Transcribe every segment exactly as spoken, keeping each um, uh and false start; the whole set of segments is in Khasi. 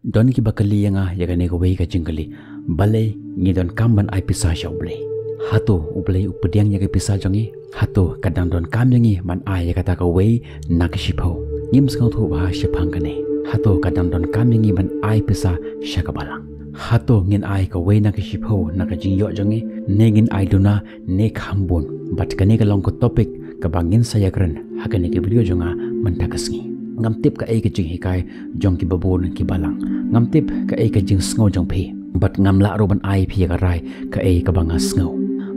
Don kiba kylli ïa nga ïa kane kawei ka jingkylli. Balei ngi donkam ban ai pisa sha U Blei? Hato U Blei u pdiang ïa ka pisa jong ngi? Hato ka dang donkam ïa ngi ban ai ïa kata kawei na ka shiphew? Ngim sngewthuh bha shaphang kane. Hato ka dang donkam ïa ngi ban ai pisa sha ka balang? Hato ngin ai kawei na ka shiphew na ka jingïoh jong ngi, ne ngin ai duna ne kham bun? Bad kane ka long ka topic kaba ngin sa ïakren ha kane ka video jong nga mynta ka sngi. Ngam tip kaei ka jinghikai jong kiba bun ki balang. Ngam tip kaei ka jingsngew jong phi. Bad ngam lah ruh ban ai phi ïa ka rai kaei kaba nga sngew.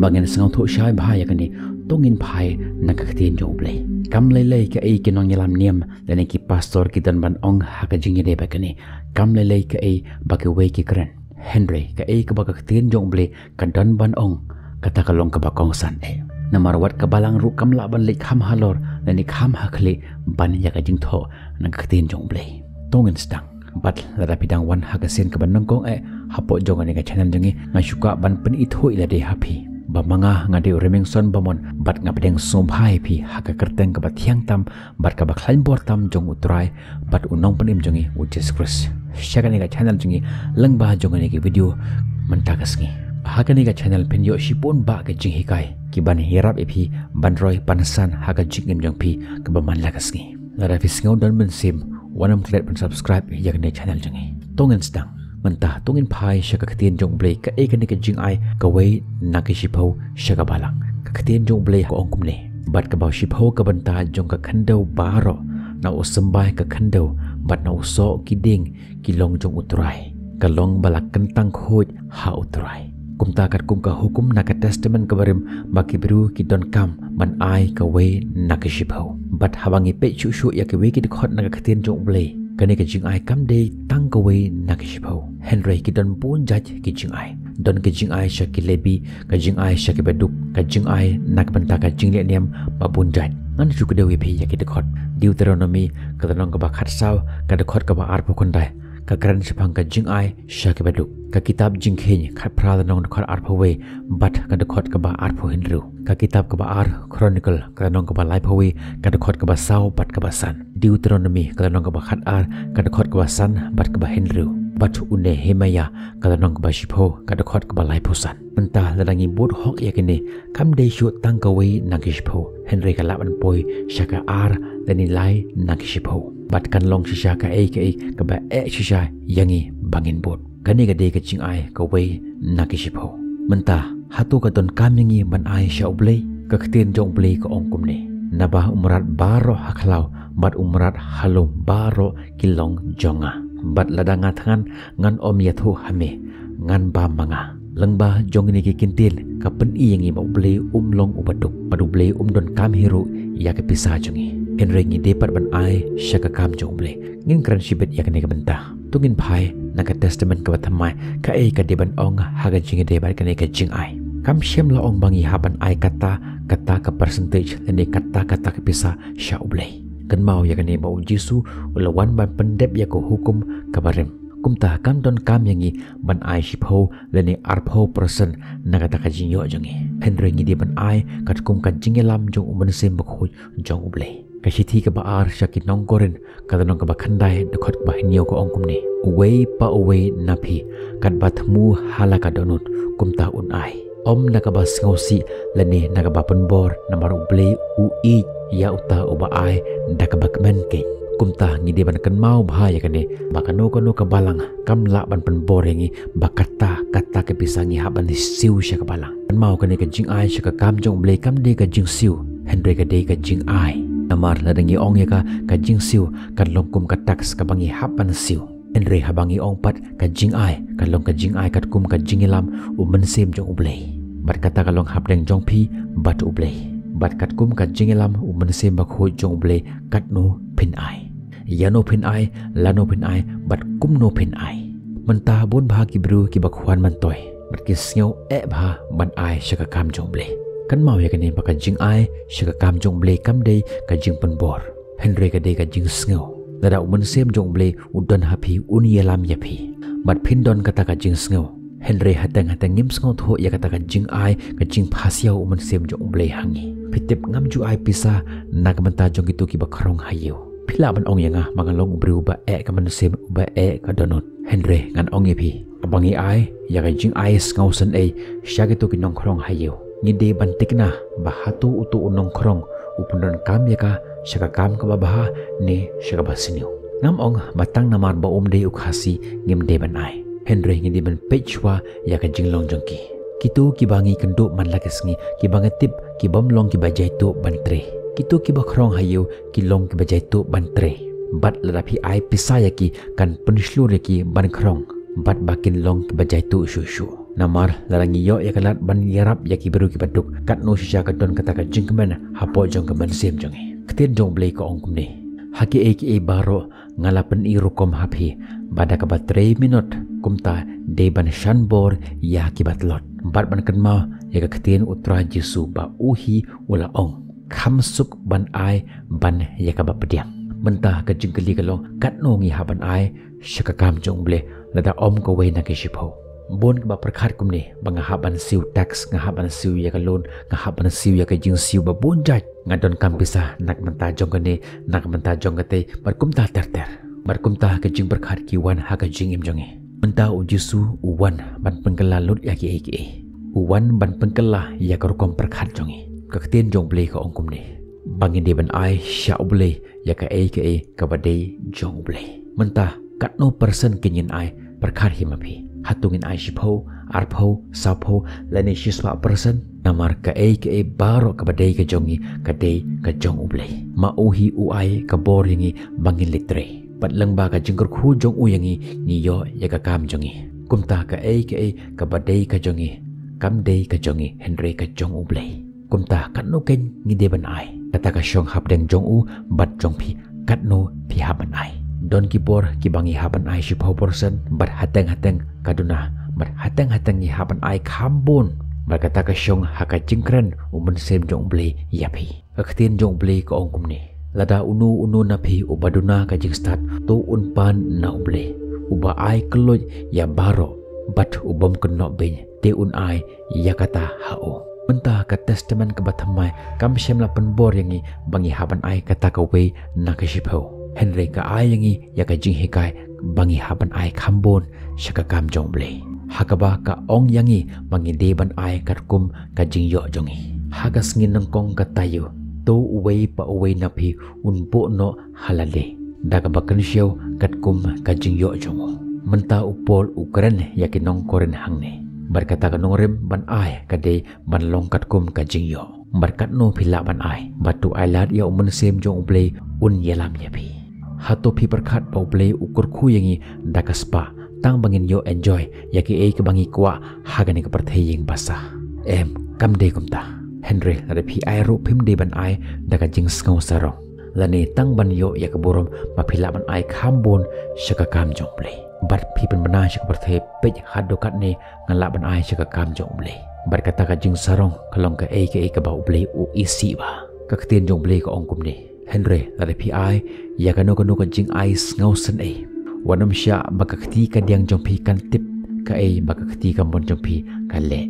Ba ngin sngewthuh shai bha ïa kane, to ngin phai na ka ktien jong U Blei. Kam lei lei kaei ki nongïalam niam lane ki pastor ki don ban ong ha ka jingïadei bad kane. Kam lei lei kaei ba kiwei ki kren. Hynrei kaei kaba ka ktien jong U Blei ka don ban ong, kata ka long kaba kongsan eh. Namar wat ka balang ruh kam lah ban leit kham halor lane kham hakhlieh ban ïa ka jingthoh na ka ktien jong U Blei. To ngin sdang. Bad lada phi dang wan ha ka sien kaba nyngkong eh hapoh jong kane ka channel jong ngi, nga shu kwah ban pynithuh ïa lade ha phi ba ma nga nga dei u Remingson Bamon bad nga pdiang sngewbha ïa phi ha ka kyrteng kaba thiang tam bad kaba khlaiñ bor tam jong U Trai bad U Nongpynim jong ngi U Jisu Khrist. Sha kane ka channel jong ngi lyngba jong kane ka video mynta ka sngi. Ha kane ka channel phin ïoh shibun bah ka jinghikai kiban ïarap ïa phi ban roi ban san ha ka jingim jong phi kaba man la ka sngi. Lada phi sngew don mynsiem, wat nym klet ban subscribe ïa kane ka channel jong ngi. To ngin sdang. Mynta to ngin phai sha ka ktien jong U Blei, kaei kane ka jingai kawei na ka shiphew sha ka balang. Ka ktien jong U Blei ka ong kumne: Bad kaba shiphew ka bynta jong ka khyndew baroh, na u symbai ka khyndew bad na u soh ki dieng, ki long jong U Trai. Ka long ba la kyntang khuid ha U Trai. Kumta katkum ka hukum na ka Testament kaba Rim ba ki briew ki donkam ban ai kawei na ka shiphew. Bad haba ngi peit shuh shuh ïa kiwei ki dkhot na ka ktien jong U Blei, kane ka jingai kam dei tang kawei na ka shiphew. Hynrei ki don bun jait ki jingai. Don ka jingai sha ki Lebi, ka jingai sha ki baduk, ka jingai na ka bynta ka jingleh niam, bad bun jait. Ngan shu kdew ïa phi ïa ki dkhot. Deuteronomi ka lynnong kaba khatsaw, ka dkhot kaba arphew khyndai, ka kren shaphang ka jingai sha ki baduk. Ka kitab Jingkheiñ khatphra, lynnong dkhot arphew wei, bad ka dkhot kaba arphew hynriew. Ka kitab kaba ar Chronicle ka lynnong kaba laiphew wei, ka dkhot kaba saw bad kaba san. Deuteronomi ka lynnong kaba khatar, ka dkhot kaba san bad kaba hynriew. Bad u Nehemaïa ka lynnong kaba shiphew, ka dkhot kaba laiphew san. Mynta lada ngi bud hok ïa kine, kam dei shuh tang kawei na ka shiphew, hynrei ka lah ban poi sha ka ar lane lai na ka shiphew. Bad kan long shisha kaei kaei kaba eh shisha ïa ngi ba ngin bud. Kane ka dei ka jingai kawei na ka shiphew. Mynta hato ka donkam ïa ngi ban ai sha U Blei? Ka ktien jong U Blei ka ong kumne: Naba u mrad baroh ha khlaw bad u mrad ha lum baroh ki long jong nga. Bad lada nga thngan, ngan ym ïathuh ha me, ngan bam ma nga. Lyngba jong kine ki kyntien ka pyni ïa ngi ba U Blei um long uba duk, bad U Blei um donkam hi ruh ïa ka pisa jong ngi. Hynrei ngi dei pat ban ai sha ka kam jong U Blei. Ngin kren shibit ïa kane ka bynta. To ngin phai na ka Testament kaba thymmai, kaei ka dei ban ong ha ka jingïadei bad kane ka jingai. Kam shym la ong ba ngi hap ban ai kata kata ka percentage lane kata kata ka pisa sha U Blei. Kynmaw ïa kane ba U Jisu u la wan ban pyndep ïa ka hukum kaba Rim. Kumta kam donkam ïa ngi ban ai shiphew lane arphew percent na kata ka jingïoh jong ngi. Hynrei ngi dei ban ai katkum ka jingïalam jong U Mynsiem Bakhuid jong U Blei. Ka shithi kaba ar sha ki nong Korinth ka lynnong kaba khyndai, dkhot kaba hynñiew ka ong kumne: Uwei pa uwei na phi katba thmu ha la ka dohnud, kumta un ai. Ym na kaba sngewsih lane na kaba pynbor, namar U Blei u ïeit ïa uta uba ai da kaba kmen keiñ. Kumta ngi dei ban kynmaw bha ïa kane, ba kano kano ka balang kam lah ban pynbor ïa ngi ba kata kata ka pisa ngi hap ban siew sha ka balang. Kynmaw, kane ka jingai sha ka kam jong U Blei kam dei ka jingsiew, hynrei ka dei ka jingai. Namar lada ngi ong ïa ka ka jingsiew, kan long kum ka tax kaba ngi hap ban siew. Hynrei haba ngi ong pat ka jingai, kan long ka jingai katkum ka jingïalam U Mynsiem jong U Blei. Bad kata ka long hapdeng jong phi bad U Blei. Bad katkum ka jingïalam U Mynsiem Bakhuid jong U Blei, katno phin ai, ïano phin ai, lano phin ai, bad kumno phin ai. Mynta bun bha ki briew kiba khwan myntoi bad ki sngew eh bha ban ai sha ka kam jong U Blei. Kynmaw ïa kane, ba ka jingai sha ka kam jong U Blei kam dei ka jingpynbor, hynrei ka dei ka jingsngew. Lada U Mynsiem jong U Blei u don ha phi, un ïalam ïa phi. Bad phin don kata ka jingsngew. Hynrei hateng hateng ngim sngewthuh ïa kata ka jingai, ka jingpasiaw U Mynsiem jong U Blei ha ngi. Phi tip, ngam ju ai pisa na ka bynta jong kito kiba khrong ha ïew. Phi lah ban ong ïa nga ba nga long u briew ba eh ka mynsiem, ba eh ka dohnud. Hynrei ngan ong ïa phi, haba ngi ai ïa ka jingai sngewsynei sha kito ki nongkhrong ha ïew, ngi dei ban tikna ba hato uto u nongkhrong u pyndonkam ïa ka sha ka kam kaba bha ne sha kaba sniew. Ngam ong ba tang namar ba um dei u Khasi ngim dei ban ai, hynrei ngi dei ban peit shuwa ïa ka jinglong jong ki. Kito kiba ngi kynduh man la ka sngi, kiba ngi tip ki bym long kiba jaituh ban trei. Kito kiba khrong ha ïew ki long kiba jaituh ban trei. Bad lada phi ai pisa ïa ki, kan pynshlur ïa ki ban khrong, bad ba kin long kiba jaituh shuh shuh. Namar lada ngi ïoh ïa ka lad ban ïarap ïa ki briew kiba duk, katno shisha ka don kata ka jingkmen hapoh jong ka mynsiem jong ngi. Ka ktien jong U Blei ka ong kumne: Ha kiei kiei baroh nga la pyni rukom ha phi, ba da kaba trei minot, kumta dei ban shan bor ïa kiba tlot. Bad ban kynmaw ïa ka ktien U Trai Jisu ba u hi u la ong: Kham suk ban ai ban ïa kaba pdiang. Mynta ka jingkylli ka long, katno ngi hap ban ai sha ka kam jong U Blei lada ym kawei na ki shiphew? Bun kiba pyrkhat kumne, ba nga hap ban siew tax, nga hap ban siew ïa ka loan, nga hap ban siew ïa ka jingsiew ba bun jait, nga donkam pisa na ka bynta jong kane, na ka bynta jong katei, bad kumta ter ter. Bad kumta ka jingpyrkhat ki wan ha ka jingim jong ngi. Mynta U Jisu u wan ban pynkylla lut ïa kiei kiei. U wan ban pynkylla ïa ka rukom pyrkhat jong ngi. Ka ktien jong U Blei ka ong kumne: Ba ngin dei ban ai sha U Blei ïa kaei kaei kaba dei jong U Blei. Mynta katno persen ngin ai? Pyrkhat hi ma phi. Hato ngin ai shiphew, arphew, sawphew, lane shispah persen? Namar kaei kaei baroh kaba dei ka jong ngi, ka dei ka jong U Blei. Ma u hi u ai ka bor ïa ngi ba ngin leit trei. Bad lyngba ka jingkyrkhu jong u ïa ngi, ngi ïoh ïa ka kam jong ngi. Kumta kaei kaei kaba dei ka jong ngi, kam dei ka jong ngi, hynrei ka jong U Blei. Kumta katno kein ngi dei ban ai? Kata ka shong hapdeng jong u bad jong phi, katno phi hap ban ai? Don ki bor kiba ngi hap ban ai shiphew persen, bad hateng hateng ka duna, bad hateng hateng ngi hap ban ai kham bun. Bad kata ka shong ha ka jingkren u Mynsiem jong U Blei ïa phi. Ka ktien jong U Blei ka ong kumne: Lada uno uno na phi uba duna ka jingstad, to un pan na U Blei, uba ai kylluid ïa baroh, bad u bym kynnoh beiñ, te un ai ïa kata ha u. Mynta ka Testament kaba thymmai kam shym la pynbor ïa ngi ba ngi hap ban ai kata kawei na ka shiphew. Hynrei ka ai ïa ngi ïa ka jinghikai ba ngi hap ban ai kham bun sha ka kam jong U Blei. Ha kaba ka ong ïa ngi ba ngi dei ban ai katkum ka jingïoh jong ngi. Ha ka sngi nyngkong ka taïew, to uwei pa uwei na phi un buh noh ha lade da kaba kynshew katkum ka jingïoh jong u. Mynta u Paul u kren ïa ki nong Korinth hangne. Bad kata ka nongrim ban ai ka dei ban long katkum ka jingïoh. Bad katno phi lah ban ai, bad to ai lad ïa u Mynsiem jong U Blei un ïalam ïa phi. Hato phi pyrkhat ba U Blei u kyrkhu ïa ngi da ka spah, tang ba ngin ïoh enjoy ïa kiei kiba ngi kwah ha kane ka pyrthei ïing basah? Em, kam dei kumta. Hynrei lada phi ai ruh phim dei ban ai da ka jingsngew sarong, lane tang ban ïoh ïa ka burom ba phi lah ban ai kham bun sha ka kam jong U Blei. Bad phi pynbna sha ka pyrthei, peit haduh katne nga lah ban ai sha ka kam jong U Blei. Bad kata ka jingsarong ka long kaei kaei kaba U Blei u isih bha. Ka ktien jong U Blei ka ong kumne: Hynrei lada phi ai ïa kano kano ka jingai sngewsynei, wat nym shah ba ka kti kadiang jong phi kan tip kaei ba ka kti kamon jong phi ka leh.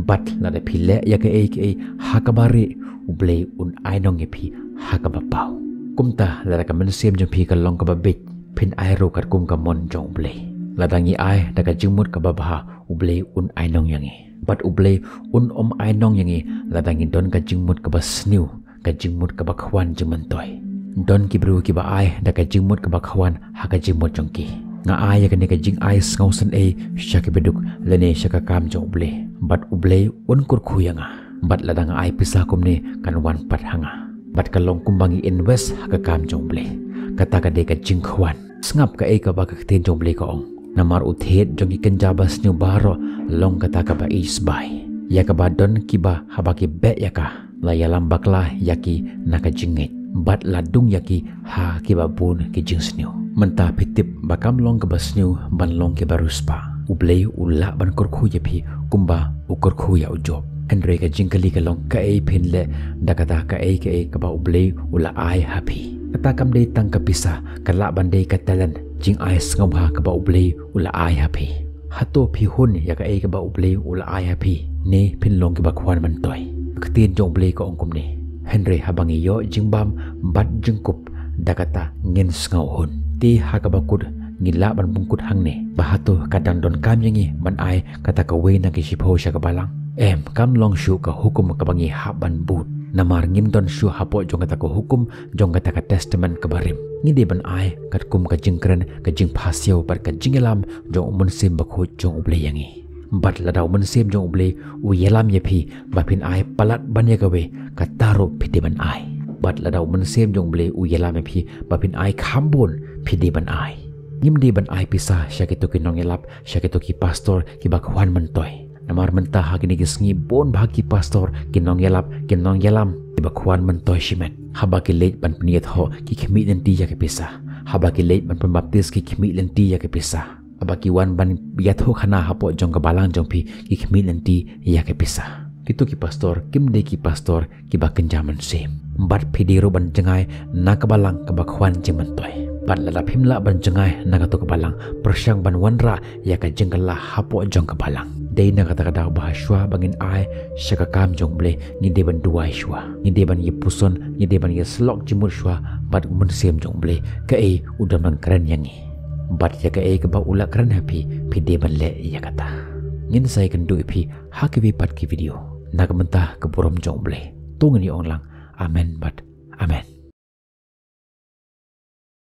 Bad lada phi leh ïa kaei kaei ha kaba rieh, U Blei un ainong ïa phi ha kaba paw. Kumta lada ka mynsiem jong phi ka long kaba bieit, phin ai ruh katkum kamon jong U Blei. Lada ngi ai da ka jingmut kaba bha, U Blei un ainong ïa ngi. Bad U Blei un ym ainong ïa ngi lada ngi don ka jingmut kaba sniew, ka jingmut kaba khwan jingmyntoi. Don ki briew kiba ai da ka jingmut kaba khwan ha ka jingmut jong ki. Nga ai ïa kane ka jingai sngewsynei sha ki baduk lane sha ka kam jong U Blei, bad U Blei un kyrkhu ïa nga. Bad lada nga ai pisa kumne, kan wan pat ha nga. Bad ka long kumba ngi invest ha ka kam jong U Blei. Kata ka dei ka jingkhwan. Sngap kaei kaba ka ktien jong U Blei ka ong: Namar u thied jong ki kynja basniew baroh long kata kaba ïeit sbai, ïa kaba don kiba haba ki beh ïa ka, la ïalam bakla ïa ki na ka jingngeit, bad la dung ïa ki ha kiba bun ki jingsniew. Mynta phi tip ba kam long kaba sniew ban long kiba riewspah. U Blei u lah ban kyrkhu ïa phi kumba u kyrkhu ïa u Job. Hynrei ka jingkylli ka long, kaei phin leh da kata kaei kaei kaba U Blei u la ai ha phi? Kata kam dei tang ka pisa, ka lah ban dei ka talent, jingai sngewbha kaba U Blei u la ai ha phi. Hato phi hun ïa kaei kaba U Blei u la ai ha phi, ne phin long kiba khwan myntoi? Ka ktien jong U Blei ka ong kumne: Hynrei haba ngi ïoh jingbam bad jingkup, Da kata ngin sngewhun. Te ha kaba kut ngi lah ban pynkut hangne, ba hato ka dang donkam ïa ngi ban ai kata kawei na ki shiphew sha ka balang? Em, kam long shuh ka hukum kaba ngi hap ban bud. Namar ngim don shuh hapoh jong kata ka hukum jong kata ka testament kaba rim. Ngi dei ban ai katkum ka jingkren, ka jingpasiaw bad ka jingïalam jong u Mynsiem Bakhuid jong U Blei ïa ngi. Bad lada u Mynsiem jong U Blei u ïalam ïa phi ba phin ai palat ban ïa kawei, kata ruh phi dei ban ai. Bad lada u Mynsiem jong U Blei u ïalam ïa phi ba phin ai kham bun, phi dei ban ai. Ngim dei ban ai pisa sha kito ki nongïalap, sha kito ki pastor kiba khwan myntoi. Namar mynta ha kine ki sngi bun bha ki pastor, ki nongïalap, ki nongïalam kiba khwan myntoi shimet. Haba ki leit ban pynïathoh ki khmih lynti ïa ki pisa. Haba ki leit ban pynbaptis ki khmih lynti ïa ki pisa. Haba ki wan ban ïathuh khana hapoh jong ka balang jong phi, ki khmih lynti ïa ki pisa. Kito ki pastor kim dei ki pastor kiba kynja mynsiem. Bad phi dei ruh ban jngai na ka balang kaba khwan jingmyntoi. Bad lada phim lah ban jngai na kato ka balang, pyrshang ban wanrah ïa ka jingkylla hapoh jong ka balang. Dei na kata ka daw ba shuwa ba ngin ai sha ka kam jong U Blei, ngi dei ban duwai shuwa, ngi dei ban ïapuson, ngi dei ban ïasyllok jingmut shuwa bad u Mynsiem jong U Blei, kaei u dang ban kren ïa ngi. Bad ïa kaei kaba u la kren ha phi, phi dei ban leh ïa kata. Ngin sa ïakynduh ïa phi ha kiwei pat ki video. Na ka bynta ka burom jong U Blei, to ngin ïa ong lang, amen bad amen.